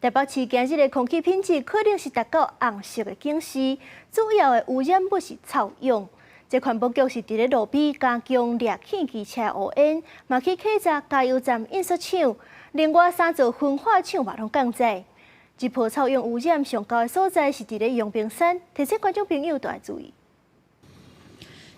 台北市今日的空氣品質可能是達到紅色的警示，主要的污染物是臭氧。這環保局是佇咧路邊加強掠氣機車烏煙，嘛去稽查加油站印刷廠，另外三座焚化廠嘛攏降載。這波臭氧污染上高的所在是佇咧陽明山，提醒觀眾朋友都愛注意。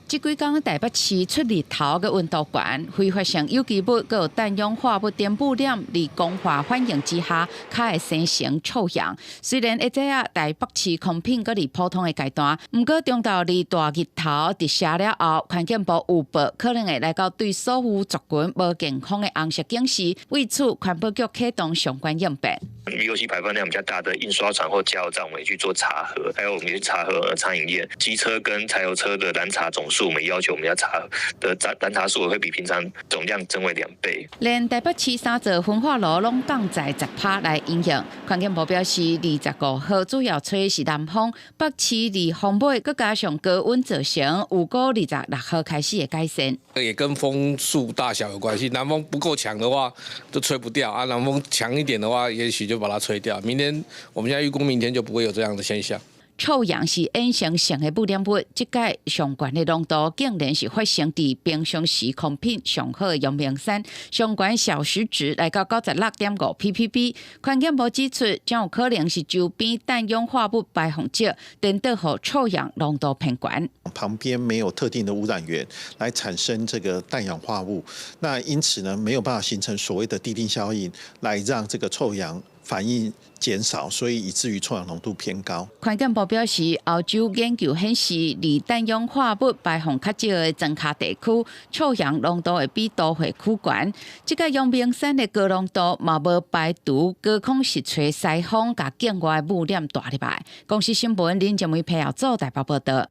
這幾工台北市出日頭閣溫度懸，揮發性有機物閣有氮氧化物等污染，佇光化反應之下，較會生成臭氧。雖然會知影台北市空品閣佇普通的階段，毋過中晝佇大日頭直射了後，環境部有報可能會來到對所有族群無健康的紅色警示。為此，環保局啟動相關應變。 VOC 排放量比較大的印刷廠或加油站，我們也去做查核，還有我們去查核餐飲業、機車跟柴油車的攔查總數，我們要求我們要查的攔查數會比平常總量增為2倍。連台北市三座焚化爐攏降載10%來營運。環境部表示，25號主要吹是南風，北市佇風尾，閣加上高溫造成，預估26號開始會改善。也跟風速大小有關係，南風不夠強的話，就吹不掉啊；南風強一點的話，也許就把它吹掉。明天我們現在預估明天就不會有這樣的現象。臭氧是衍生性的污染物，這屆上懸的濃度竟然是發生佇平常時空品上好的陽明山，上懸小時值來到96.5 ppb。環境部指出，將有可能是周邊氮氧化物排放少，顛倒予臭氧濃度偏懸。旁邊沒有特定的污染源來產生這個氮氧化物，那因此呢，沒有辦法形成所謂的滴定效應，來讓這個臭氧反應減少，所以以至於臭氧濃度偏高。環境部表示，歐洲研究顯示，離氮氧化物排放較少的莊跤地區，臭氧濃度會比都會區懸。這個陽明山的高濃度嘛無排除高空實吹西風，共境外污染帶入來。公視新聞林靜梅配合做台北報道。